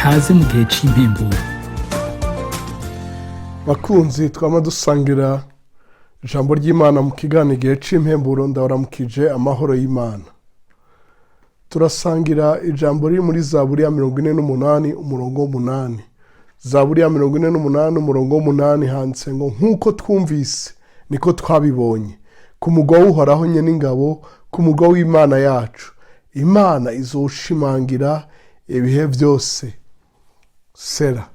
Kaze mu gihe c'impemburo. Bakunzi twama dusangira ijambo ry'Imana mu kiganiro Igihe cy'impemburo, ndabaramukije amahoro y'Imana. Turasangira ijambo riri muri Zaburi ya 48, umurongo w'8. Zaburi ya 48, umurongo w'8, handitse ngo: "Nk'uko twumvise niko twabibonye ku mugwa w'Uhoraho nyen'ingabo, ku mugwa w'Imana yacu. Imana izowushimangira ibihe byose." Sera.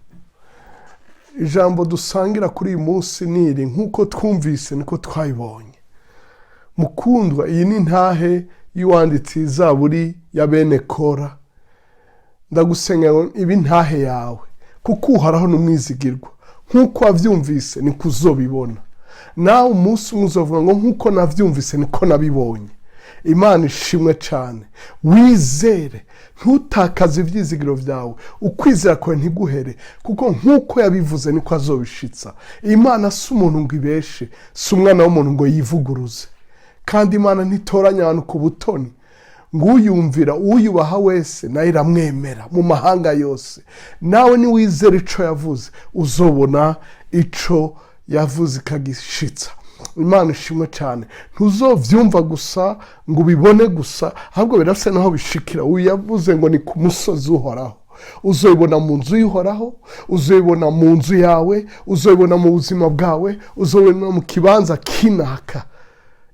Ijambo dusangira kuri uyu munsi ni iri: "Nk'uko twumvise niko twabibonye." Mukundwa, iyi ni intahe y'uwanditse Zaburi ya bene Kora. Ndagusenga ngo ibe intahe yawe, kuko Uhoraho ni umwizigirwa. Nk'uko wabyumvise niko uzobibona. Nawe umunsi umwe uzovuga ngo: "Nk'uko nabyumvise niko nabibonye." Imana ishimwe cyane. Wizere, ntutakaze ibyizigiro byawe, ukwizera kwawe ntiguhere, kuko nk'uko yabivuze niko azobishitsa. Imana si umuntu ngo ibeshe, si umwana w'umuntu ngo yivuguruze. Kandi Imana ntitoranya abantu ku butoni, ngo uyumvira, uyubaha wese nayo iramwemera mu mahanga yose. Nawe niwizera ico yavuze, uzobona ico yavuze ikagishitsa. Imana ishimwe cyane. Ntuzovyumva gusa ngo ubibone gusa, ahubwo birasa naho bishikira. Uyu yavuze ngo ni ku musozi Uhoraho. Uzobibona mu nzu y'Uhoraho, uzobibona mu nzu yawe, uzobibona mu buzima bwawe, uzobibona mu kibanza kinaka.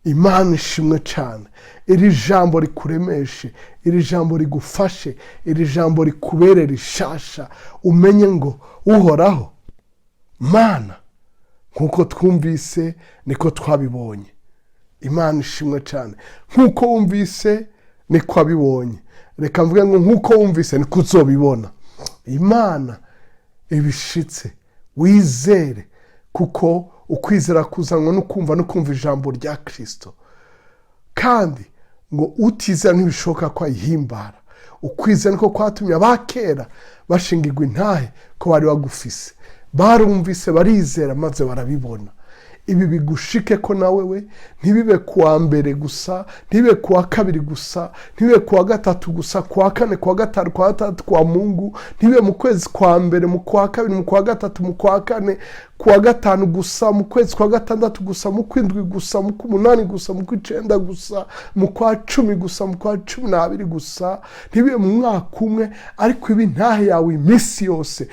Imana ishimwe cyane. Iri jambo rikuremeshe, iri jambo rigufashe, iri jambo rikubere rishasha. Umenye ngo: "Uhoraho Mana, nk'uko twumvise niko twabibonye." Imana ishimwe cyane. Nk'uko wumvise niko wabibonye. Reka mvuge ngo: nk'uko wumvise niko uzobibona. Imana ibishitse. Wizere, kuko ukwizera kuzanwa no kumva, no kumva ijambo rya Kirisito. Kandi ngo utizera ntibishoboka ko ayihimbara. Ukwizera niko kwatumye abakera bashingirwa intahe ko bari bagufise. Barumvise, barizera, maze barabibona. Ibi bigushike ko nawe we ntibibe kuwa mbere gusa, ntibibe kuwa kabiri gusa, ntibibe kuwa gatatu gusa, kuwa kane, kuwa gatanu, kuwa gatandatu, kuwa Mungu, ntibibe mu kwezi kwa mbere, mu kwa kabiri, mu kwa gatatu, mu kwa kane, kuwa gatanu gusa, mu kwezi kwa gatandatu gusa, mu kwindwi gusa, mu kw'umunani gusa, mu kw'icenda gusa, mu kwa 10 gusa, mu kwa 12 gusa, ntibibe mu mwaka umwe, ariko ibi ntahe yawe iminsi yose,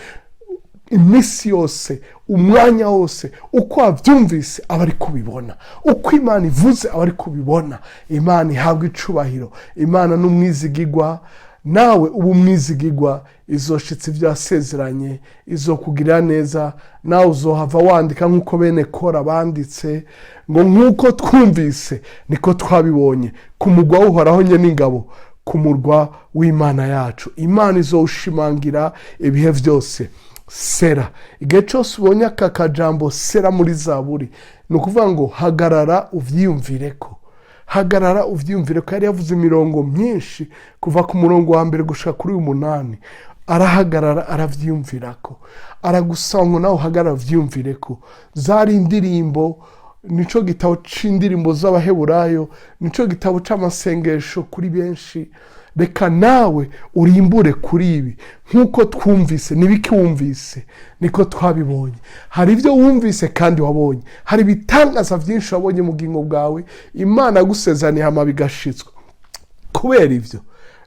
iminsi yose, umwanya wose. Uko wabyumvise aba ari kubibona, uko Imana ivuze aba ari kubibona. Imana ihabwa icubahiro. Imana n'umwizigigwa, nawe uba umwizigigwa. Izoshitse ibyo yasezeranye, izokugirira neza. Nawe uzohava wandika nk'uko bene Kora banditse ngo: "Nk'uko twumvise niko twabibonye ku mugwa w'Uhoraho nyen'ingabo, ku murwa w'Imana yacu. Imana izowushimangira ibihe byose." Sera. Igihe cyose ubonye aka kajambo sera muri Zaburi, ni ukuvuga ngo hagarara ubyiyumvire ko, hagarara ubyiyumvire ko. Yari yavuze imirongo myinshi, kuva ku murongo wa mbere gushika kuri uyu munani. Arahagarara arabyiyumvira ko, aragusaba ngo nawe uhagarara ubyiyumvire ko. Zari indirimbo, nico gitabo c'indirimbo z'Abaheburayo, nico gitabo c'amasengesho kuri benshi. Reka nawe urimbure kuri ibi: "Nk'uko twumvise." Nibiki wumvise? Niko twabibonye. Hari ibyo wumvise kandi wabonye, hari ibitangaza byinshi wabonye mu bugingo bwawe Imana yagusezeraniye hama bigashitswa. Kubera ibyo,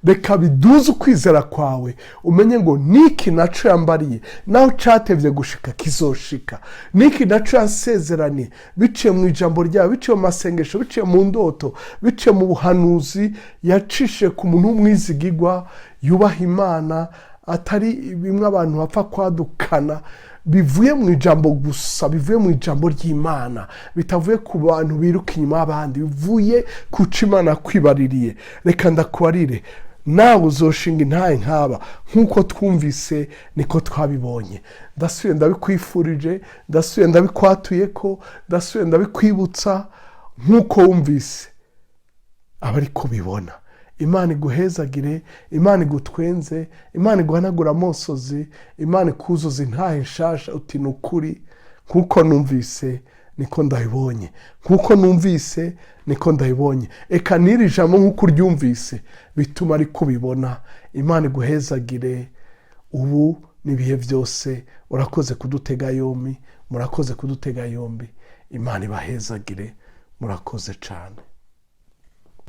reka biduze ukwizera kwawe, umenye ngo niki naco yambariye, naho catevye gushika kizoshika. Niki naco yansezeraniye biciye mu ijambo ryawe, biciye mu masengesho, biciye mu ndoto, biciye mu buhanuzi yacishe ku muntu w'umwizigigwa yubaha Imana, atari bimwe abantu bapfa kwadukana, bivuye mu ijambo gusa, bivuye mu ijambo ry'Imana, bitavuye ku bantu biruka inyuma y'abandi, bivuye ku co Imana kwibaririye. Reka ndakubarire, nawe uzoshinga intahe nk'aba: "Nk'uko twumvise niko twabibonye." Ndasubiye ndabikwifurije, ndasubiye ndabikwatuye ko, ndasubiye ndabikwibutsa: nk'uko wumvise aba ari kubibona. Imana iguhezagire, Imana igutwenze, Imana iguhanagura amosozi, Imana ikuzuza intahe nshasha, uti: "Ni ukuri, nk'uko numvise niko ndabibonye, nk'uko numvise niko ndabibonye." Eka n'iri jambo, nk'uko uryumvise bituma ari kubibona. Imana iguhezagire. ubu n'ibihe byose. Urakoze kudutega yombi, murakoze kudutega yombi. Imana ibahezagire, murakoze cyane.